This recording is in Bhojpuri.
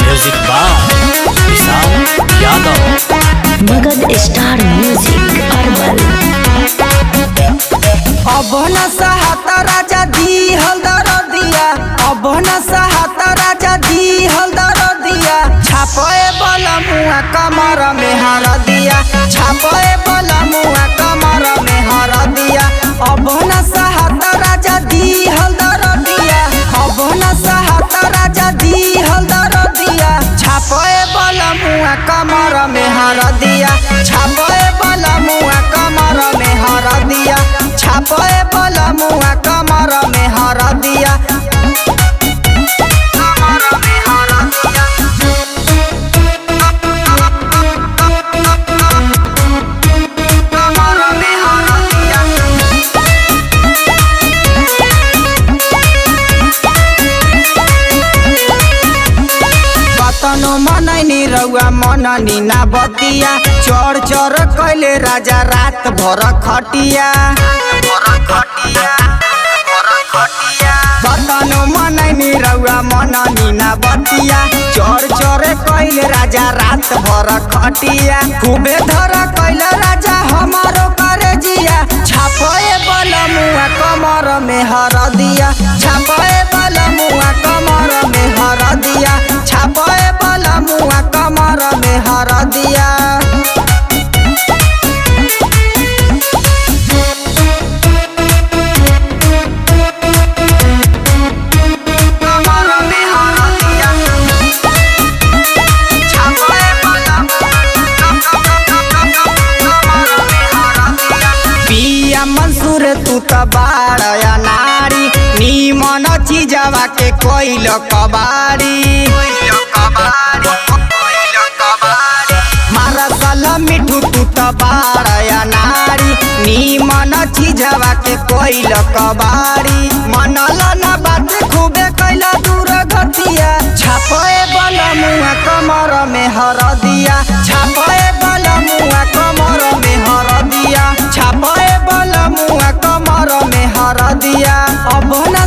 Music by Vishal Yadav. Magadh star music herbal. अब न सहाता राजा दी हलदर दिया, अब न सहाता राजा दी हलदर दिया। छापे बला मुआ कमर में हर दिया, छापे बला मुआ कमर में हर दिया। अब न सहाता राजा दी हलदर दिया, अब न सहाता राजा दी हलदर दिया। छापे बला मुआ कमर में हर दिया, छापे बला मुआ कमर में हर दिया, छापे बला मुआ कमर में हर दिया। कतनो मनैनी रउआ मननी ना बतिया, चढ़ चढ़ कैले राजा रात भर खटिया। कतनो मनैनी रउआ मननी ना बतिया, चढ़ चढ़ कैले राजा रात भर खटिया। खूबे धर कैले राजा हमारो करे जिया, छापे बला मुआ कमर में हर दिया, छापे बला मुआ कमर में हर दिया, छापे बला मुआ कमर में हर दिया। पिया मंसूर तू त बाड़ नारी, नीमन चीजवा के कोइल कबारी। मारसल मिठू तू त बाड़ नारी, नीमन चीजवा के कोइल कबारी। मनल ना बात खूबे कैला दूर गतिया, छापे बला मुआ कमर में हर दिया, छापे बला मुआ कमर में हर दिया, छापे बला मुआ कमर में हर दिया। अब न